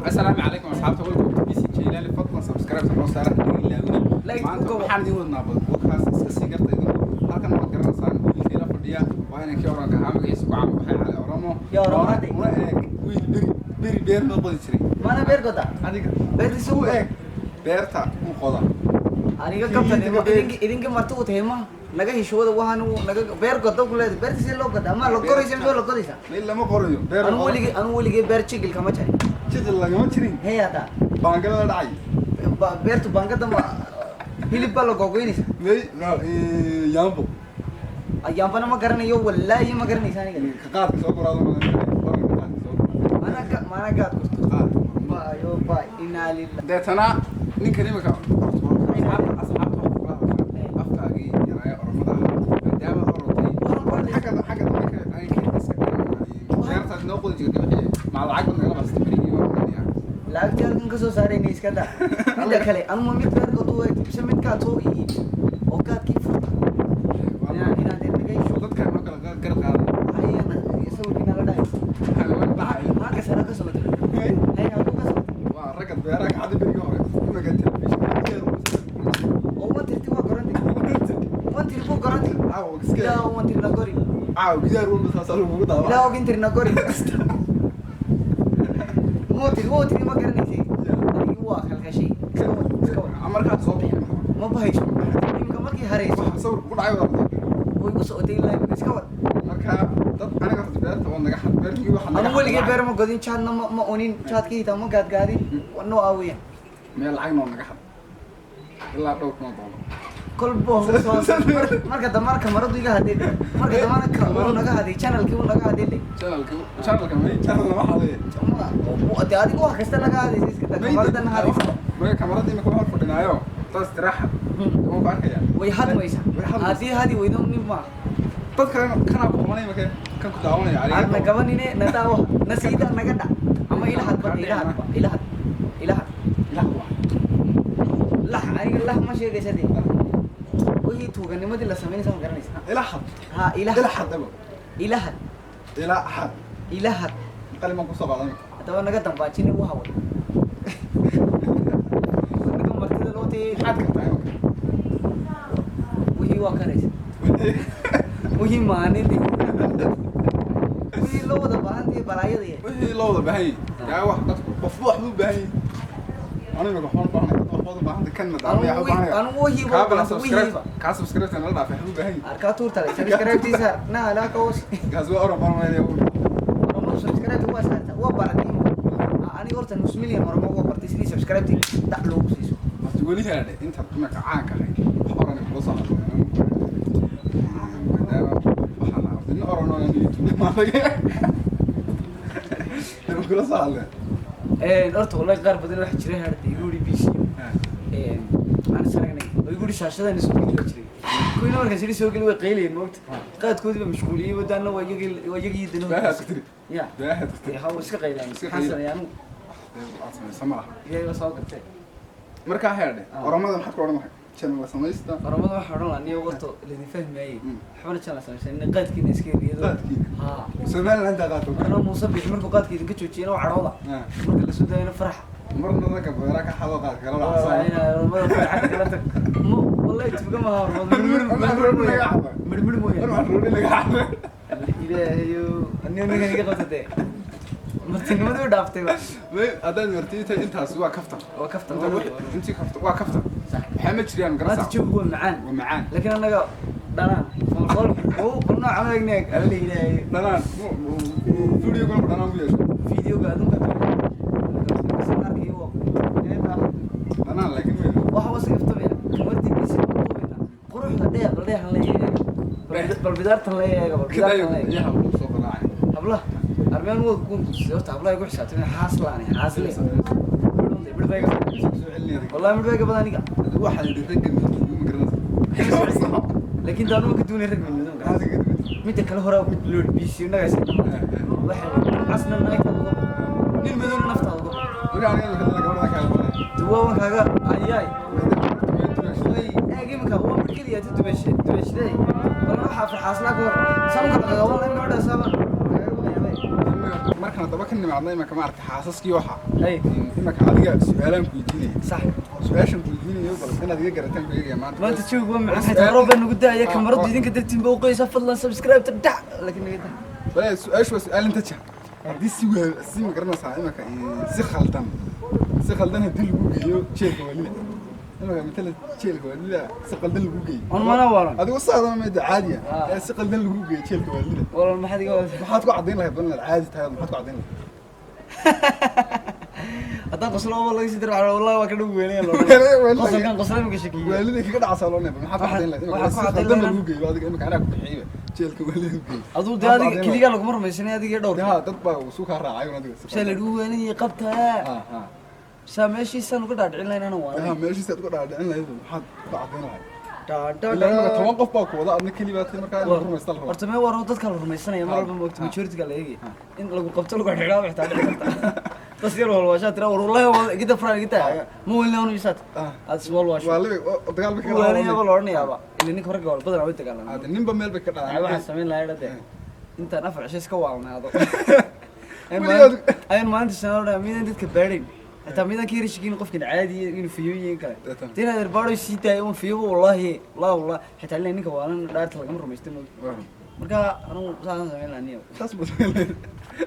Asalaamu calaykum asxaabta, welcome to BC Jailani. Fadlan subscribe noo saara, hadiga ilaawina. Like maanta ku gobo. Waxaan idin wadnaa podcast iska sii garta idinku. Halkan waad garanaysaan wiilkii la fadhiya, waa inankii oranka ahaa, magaciisa ku caan baxay Cali Oromo. Yaa Oromo Una hadday. Una eeg wiil beri beri beer noo qodi jiray. Mana beer goda. Adiga Beertiisa u eeg beerta u qoda. Aniga kabtan idinka marti u tahay, ma naga hishooda, waxaan naga beer goda ku leedahay. Beerta sidee loo godaa? Ma la koraysa mise waa la godaysa? Meel lama qorayo beer. Anu weligay, anu weligay beer jigil kama jarin. Jijil lagama jirin. Hey, hada baangala la dhacay. Beertu baangada ma hilib baa la googoynaysa? May yaambo. Ayaambana ma garanayo, wallaahi ma garanaysa aniga. Ka qaadka soo qoraado, oranka qaadka soo qoraado. Mana ka mana gaad gurto. Qaadka. Bayo ba, inaa lillah. Deetana ninkan imika asxaabta waxaa kula hadlaa afkaagii yaraaya oromada ahaa, maadaama orotay xagga dambe ka ay ka iska beertaad noo qodi jirtay, wixii maa lacag baad nagala baxsatay berigii waa oranaya. Lacagtii halkan kasoo saarayna iska daa. Midda kale, anuma mid beer godo mise mid kaad soo iibi oo kaadkii furta inaan dee naga hisho. Dadkan noo kala garab qaaday. Hayana sawirkiina la dhahay. Waxaa laga dhacay. Haa, kasara ka socota. Hay, halkuu ka socota? Waa ragga beeraha kacada berigii hore, imika telefishinka. Oo one tirti waa goranti, one tir buu goranti. Caawa iska Ilaa one tir na gori. Caawa gidaar walba saasaa lagugu daawaa. Ilaa ogin tir na gori. Wuu tiri, ma garanaysay anigi, waa kalkashay. Iska wad, iska wad. Markaad soo bixin. Ma bahayso imika markii harayso. Waxa sawirka ku dhacay waa way igu socotay ilaa imika. Iska wad. Marka dad aniga horta beerta waa naga xad beertii waxaa naga Anu weligay beer ma godin, jaadna ma unin, jaadka hitaa ma gaadgaadin, noo aawiyaan. Meel lacag noo naga xad ilaa dhowr kun oo doolar. Kolbo marka dambe kamaradu iga hadhay, marka dambana uu naga haday channelkii, uu naga haday. Channelka, channelka may channel lama xaday. De adigu wax kasta naga hadaysa, iska daa kamaradana hadaysa. Maya, kamarada imika waxaan fadhinaayo taas istiraxa waan ku arkaya. Way hadmaysa. Way hadmaysa. Haddii hadi weydo nin ma dad kalena kanaa ku qabanaya imika, kan ku daawanaya. Aadna gabanine nadaawa nasiida naga dhac ama ila hadba, ila hadba, ila had, ila had. Ilaah waa Lax, aniga lax ma sheegaysa. De wixii tuuganimadii la samaynaysa ma garanaysa. Ila xad. Ha, ila ila xad abo. Ila had. Ila xad. Ila had. Qalin baan kusoo qaadan. Haddaba naga dambaajini, waxa wada naga martida loo tee. Maxaad kartaa imika? Wixii waa karaysa, wixii maaninti, wixii loo wada baahantahay balaayada. Wixii loo wada baahan yahay yaa wax dadku qofba waxbuu u baahan yahay. Aniga imika waxaan u baahanay, dad waxbaad u baahantay, kan na daawaya waxu baahanaya. Anigu wixiiba kaa bala wixiiba. Subscribe, kaa subscribe nala dhaafay waxbuu baahan yahay. Arkaa tuurtale subscribe-tiisa na alaaka hoos. Kaas waa oran baan maynaya. Oromo subscribe waa saarta, waa baratay. Aniga horta nus million Oromo waa bartay sidii subscribe dhac loogu siiso. Horta weli heedhe intaad imika caanka ahayd wax oran kula soo hadlay, maadaama waxaan horta nin oran oo YouTube maalaga kula soo hadlay. Horta wallahi qaar badan waxa jira harda igu yidhi BC aan is aragnay oo igu yidhi shaashadan soo geli jiray. Kuwiina markaan siri soo geli way qaylayeen, moogta qaadkoodii ba mashquuliyey wadaana, waa iyagii, waa iyagii danahood. Baahaad ku tiri. Ya. Baahaad ku tiri. Ha, iska qaylaan. Iska maxaan qaylaan. sameeyaa anigu? Aad samaysa ma laha. Ilaahay baa soo gartay. Markaa heedhe oromada maxaad ku odhan lahay? Channel la samaysta. Oromada waxaa odhan lahaa, niyo warto laydin fahmaayey. Waxbana channel samaysan in qaadkiina iska eriyado. Qaadkiina. Ha. Somaliland qaato. Anoo Muuse Bixi markuu qaadka idinka joojiyena waa cadhooda, marka lasoo daayana faraxa. Marna dadka beera ka xado qaad kala Waa dhacsan. inaa oromada farxadda kala tag. Ma wallahi tuuga maha oromada, midhmidh mooyaan, midhmidh mar mooyaan. waxaan roodhi laga xado. Ilaahayo, anigo ninkan iga qabsatee martinimadii u dhaaftay ba. May haddaad martiitay, intaas waa kaftan. Waa kaftan. Inta intii kaftan waa kaftan. Sax. Waxaa ma jiraan Maanta garasa. jawigu waa macaan. Waa macaan. Laakiin annaga dhanaan qol qol nooca eegneeg alla ilaahay. Dhanaan videoguna dhanaan ku yeesho. Videoga adunka arkayo waa dhanaan, laakiin wey waxa wasa kaftamaya kamartii bisi duubayna quruxda dheer, bal dheehan la eega, bal bidaartan la eega, bal bidaartan la eega. Yaha lagu soo qaraacay. Hablaha armeen waa ku guursay horta, hablaha igu xisaabtamay, xaas laani xaasle midh bayga. Soo celinaya. Wallahi midh bayga badan aniga. Adigu waxaa la yidhi ragga ma garanaysa. Laakiin daanuma ka duunay rag midmadow. Maxaad kaga duwantay? Midda kale hore mid loo BC innaga iska waxay casna naagta uga baqo, nin madowna naftaada uga baqo. Marka aniga imika gabadha kaaga badan. Duwaawan kaaga ayaay way eeg iminka waa mid keliya ti dumashe dumashday bal waxaa farxaaslaa ka hor sanka qaqaban la gabadha saaba. Markaan Markaan haddaba ka nimaadna imanka, maaragtay, xaasaskii waxa Hay. imanka adiga su-aalaan ku weydiinaya. Sax. Su-aashan ku weydiinayo bal inaad iga garataan ku eegaya maanta. Maanta jawigu waa macaan, xitaa roob baa nagu daaya. Kamaradu idinka dartiin ba u qoysa. Fadlan subscribe ta dhac, laakiin naga daa. Walaahi su-aashu waa su-aal inta jah haddii si waa si, ma garanaysaa, imanka si khaldan, si khaldan haddii lagu geeyo jeelka waalida, imanka matala jeelka waalida si khaldan lagu geeyo. On mana waalan. Adigu saadana meeda caadiya Ah. ee si khaldan lagu geeyo jeelka waalida. Walaal, maxaad iga wadataa? Maxaad ku caddayn lahayd bal inaad caadi tahay? Maxaad ku caddayn lahayd? Haddaan qoslo oo laga sii diro, wallahi waa ka dhow weynaya. Waalida- Qosolkan qosla imika shakiye. Waalida kaga dhacsaa loo neeba. Maxaad ku caddayn lahayd imanka Waxaan ku si caddayn khaldan lahaa- lagu geeyo adiga imanka anaa ku bixiyeyba jeelka waalida ku geeyo? Aduu dee adiga keligaa laguma rumaysanay, adiga dhowr. Ha, dad baa isu kaa raacay un adiga si Saa la khaldan. dhigu weynayay qabtaa. Ha ha. Saa meeshiisaan uga dhaadhicin lahayn anaan Ha. waalan. Meeshiisaad ku dhaadhicin lahayd, maxaad ku caddayn lahayd? Ilaa imika 10 qof baa ku wada, adna keli baa tahay, markaa in la rumaysta la rabaa. Horta mee waro dadka la rumaysanaya mar walba moogta majority-ga la eegaya. In lagu qabto, lagu xidhaa, xitaa dhici karta tas yar walwaashaa tira war wallahi waa igida furaan igida ma welina anu isaat aad iswal waasho. Waa laba oo dagaal bay kaga Waanayaba la odhanayaaba ila ninka ragga wal badanaa way dagaalamaa. Hade ninba meel bay ka dhacaan. Waxaan samayn lahaa dhade intaan 4 cisho iska waalnaado Weligood- ayaan maalinta shanaad odhanaya midaan dadka baadhayn, xitaa midaan ka yara shakiin qofkan caadi inuu fiyooyin kale. Deetan. Dee inaad baadho sii daaya un fiyoba, wallahi wallahi wallahi, xitaa ilaa ninka waalan dhaarta lagama rumaysta moogta. Marka anugu saasaan samayn lahaa niyo. Saas buu samayn lahayd.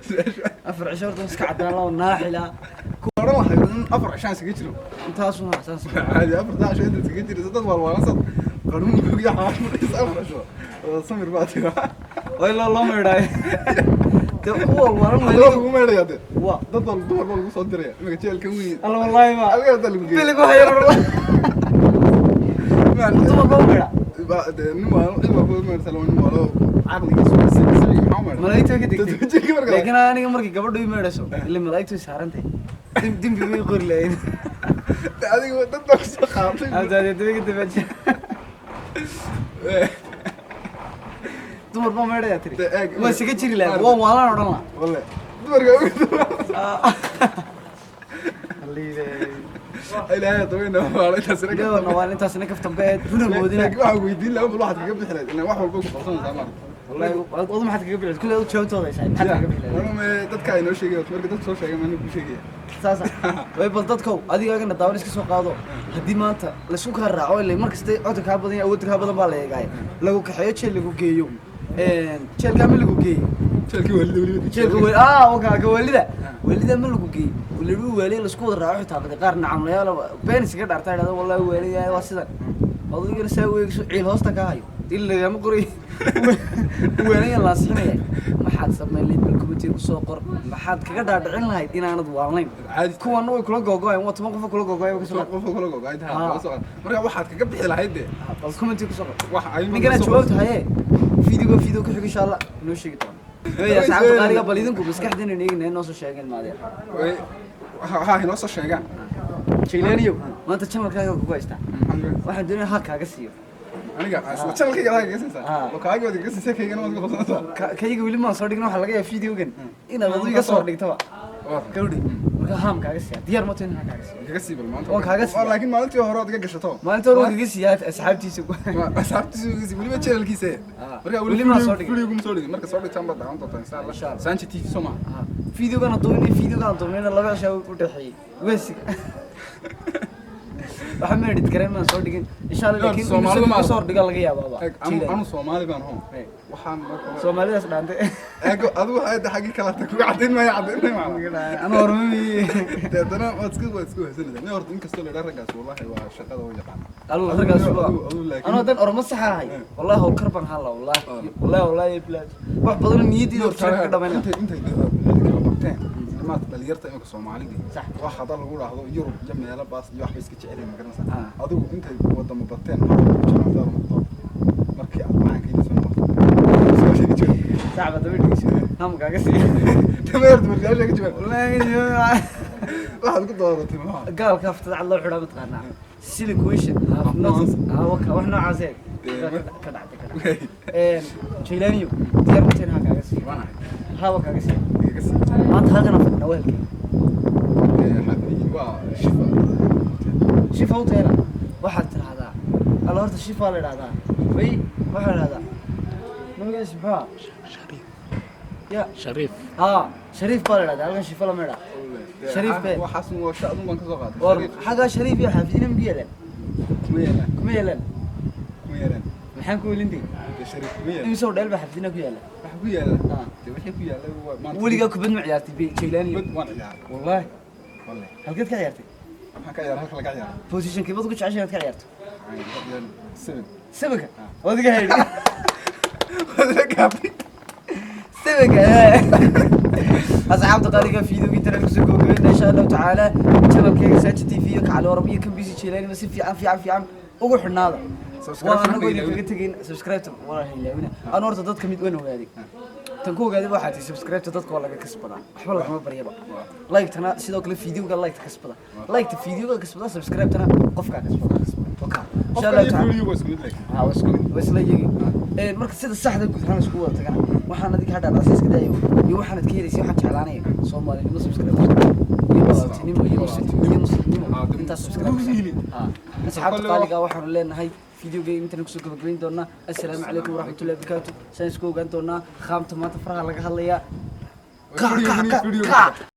Su-aashu- 4 cisho horta iska caddaan lao naaxila. Ku odhan lahayd in 4 cishaan iskaga jiro. Intaasun saas. Caadi 4-taa cisho intaad iskaga jirayso dad waalwaalan sad qarmuun iyo xaafadhiis 4 cisho oo samir baa tira. Waa ilaa loo meedhaayo dee kuwa walwaalan. Hadda waa lagu meedhaya dee. Waa. Dad baa dumar baa lagu soo diraya iminka jeelkan weyn. Alla wallahi ma Adiga hadda lagu geeyo. Bilig waxay yar dumar baa u meedha. Dee nin waa cid walba u meedhsa, laba nin waa loo caqligiisu waa si maxaa u meedha? Malaa'igta way ka degtay. Dadweynaha marka- Laakiin aniga markay gabadhu ii meedhayso ila malaa'igtu way saarantahay, dembi bay qori lahayd. Adiga dad baa kusoo qaatay. Abdaadee ka dabaaji dumar baa meedhayaa tiri. Dee eeg- Waa isaga jiri lahayd, waan waalaan odhan lahaa. Walle dumarka ilaahay haddaba waala intaasina ka Ilaahay waa intaasina kaftan beed runa moodina. Laakiin waxaan weydiin lahaa bal waxaad kaga bixi lahayd, ilaan wax walba ku qabsanaysaa maaragta. Wallahi wadu maxaad kaga bixi lahayd? Kulli aad jawaabtooda haysaa, maxaad kaga bixi lahayd? Anuu dadka ay noo sheegay, marka dadka soo sheegay maanu ku sheegaya. Saasa way bal dadkow adigaagana daawan iska soo qaado haddii maanta laysku kaa raaco, ilaa mar kasta codka kaa badan iyo awoodda kaa badan baa la eegaay, lagu kaxeeyo jeel lagu geeyo, jeelkaa ma lagu geeyo? Jeelkii waalida weliba. Jeelka weli waka ka waalida waalida ma lagu geeyo, lagu waaliya laisku wada raaco, xitaa badi qaar nacamlayaal been iskaga dhaartaa idhahda wallahi waaliya waa sidan, adigana saa weegso ciil hoosta kaa hayo dil lagama qoray waanaya laasixinaya, maxaad samayn lahayd? Bal comment-iga kusoo qor, maxaad kaga dhaadhicin lahayd inaanad waalnayn? Caadi. Kuwana way kula googo'ayan, waa 10 qof oo kula googo'aya kasoo soo qofka kula gogo'ay Ah. taa soo qaad. Marka waxaad kaga bixi lahayd dee. Bal comment-iga kusoo qor. Wax ay ninkana jawaabta haye video video ku xig insha Allah noo sheegi doona. Hey, asxaabta qaaliga, bal idinku maskaxdiina eegna noo soo sheegeen maadee. Waxa inoo soo sheegaan. Jaylaaniyow, maanta channelkaaga kugu haystaa, waxaan doonayaa ha kaaga siiyo. Aniga isla channelkayga adaa kaga siinaysaa? Ah. Oo kaagi waad kaga siisay, kaygana waad ka qabsanaysaa. Kayga weli maan soo dhigin, waxaa laga yaaba videogan inaad adigu iga soo dhigtaba. Waa. Gawdhi, marka haam kaaga siiya, diyaar ma tahay in haa kaaga siiyo? Kaga sii bal maanta. Waan kaaga siiya. Waa, laakiin maalintii hore ood iga gashato. Maalinta hore waan kaga siiyaa asxaabtiisa. Asxaabtiisa uga sii, weliba channelkiisa. Ah. Marka Weli maan soo dhigin. Weli kuma soo dhigin. Marka soo dhigtaan baad daawan doontaa insha Allah. Insha Allah. Sanji TV soo ma. Videogan duubnay, videogan duubnayna 2 cisho u dhexeeyey weesiga waxa ma edit gareyn, maan soo dhigin insha Allah, laakiin Soomaalidu inuu ma- soo dhiga laga yaabaaba. Eeg, anu Soomaali baan hoo. Waxaan marka hore- Soomaalidaas dhaantay. Eeg, adigu waxay tahay xaggii kale kuga caddayn maayo, caddayn maayo macna. Ana hormami. Deetana waad iska wahsanaysaa. Nin horta inkastoo la yidhaha raggaas wallahi waa shaqada oo yaqaana. Alla raggaas waa Adigu laakiin- anoo dan ormo sax ahay, wallahi howlkar baan hala, wallahi wallahi wallahi bilaad wax badan niyadii horta ka dhamayna. Intay kala barteen maarta dhalinyarta iminka Soomaalidii. Sax. Wax hadda lagu dhaahdo Yurub iyo meelo baas iyo waxba iska jecel yihiin, ma garanaysaa. Ah. Adigu intay wadamo barteen maxaad ku jeclaatay noqdo markii aad caanka soo noqoto? Soo sheegi jawaab. Sax ba daba dhigayso ham kaaga sii. Tameer dumarka sheegi jawaab. Wallahi Waxaad ku dooratay maxaa? Gaalka haftada cad loo xidhaa mataqaanaa silly question have not ah waka wax noocaas ee ka dhacday ka dhacday. Jaylaaniyo, diyaar ma tahay kaaga sii? Waan ahay. Hawa kaaga sii. Igaga sii. Maanta halkan aan fadhinaa wehelkay. Xaafadihiin waa Shifa. Shifa hotel waxaad tidhaahdaa, alla horta shifa la idhahdaa, way waxaa la idhahdaa magaciisa muxuu ahaa? Ya. Shariif. Haa. Shariif baa la idhahdaa halkan, Shifa lama idhaa. Shariif be. Waxaas waa shacdun baan ka soo qaatay. War Shariif. Xaggaa Shariif iyo xaafidina ma ku yeelaan? Kuma yeelaan. Kuma yeelaan. Kuma yeelaan. Maxaan ku welintay? Dee Shariif kuma yeelaan. Imisoo dheel baa xaafidina ku yaala? Waxa ku yaala. Ah. Dee wixii ku yaala waa maanta. Weligaa kubad ma ciyaartay be Jaylaani? Kubad waan ciyaaray. Wallahi? Wallahi. Halkeed ka ciyaartay? Waxaan ka ciyaaray halka laga ciyaaro. Position keebad ku jeceshay inaad ka ciyaarto? Waxaan ka ciyaaray seven. Sevenka adiga haydhi. Waa la gaabay. Sevenka. Asxaabta qaaliga, fiidowgii taran kusoo gabagabeynaa insha Allahu tacaala. Channelkayga Saji TV iyo Kacali Orab iyo Kambisi Jaylaani si fiican fiican fiican ugu xidhnaada. Subscribe. Waa anagoo idin kaga tegayn. Subscribe waa ilaawina. Aan horta dadka mid weyn ogaaday, tan ku ogaaday waxaa tihi subscribe dadka waa laga kasbadaa, waxba lagama baryaba. Like-tana sidoo kale, videoga like-ta kasbada, like-ta videoga kasbada, subscribe-tana qofkaa kasbada. Okay, insha Qofka Allahu iyo tacaala. video waa isku mid laakiin. Ha, waa isku mid, waa isla iyagii. Marka sida saxda guud ahaan isku wada tagana, waxaan adiga hadha rasiiska daayo iyo waxaanad ka helaysa, waxaan jeclaanaya Soomaalinimo subscribe iyo walaaltinimo iyo muslimnimo iyo muslimnimo. Intaas subscribe. Ha, asxaabta qaaliga, waxaanu leenahay videoga intaan kusoo gabagabayn doonaa. Assalaamu calaykum waraxmatullahi wabarakaatu. Saan isku ogaan doonaa khaamta maanta faraha laga hadlayaa. Ka ka ka ka.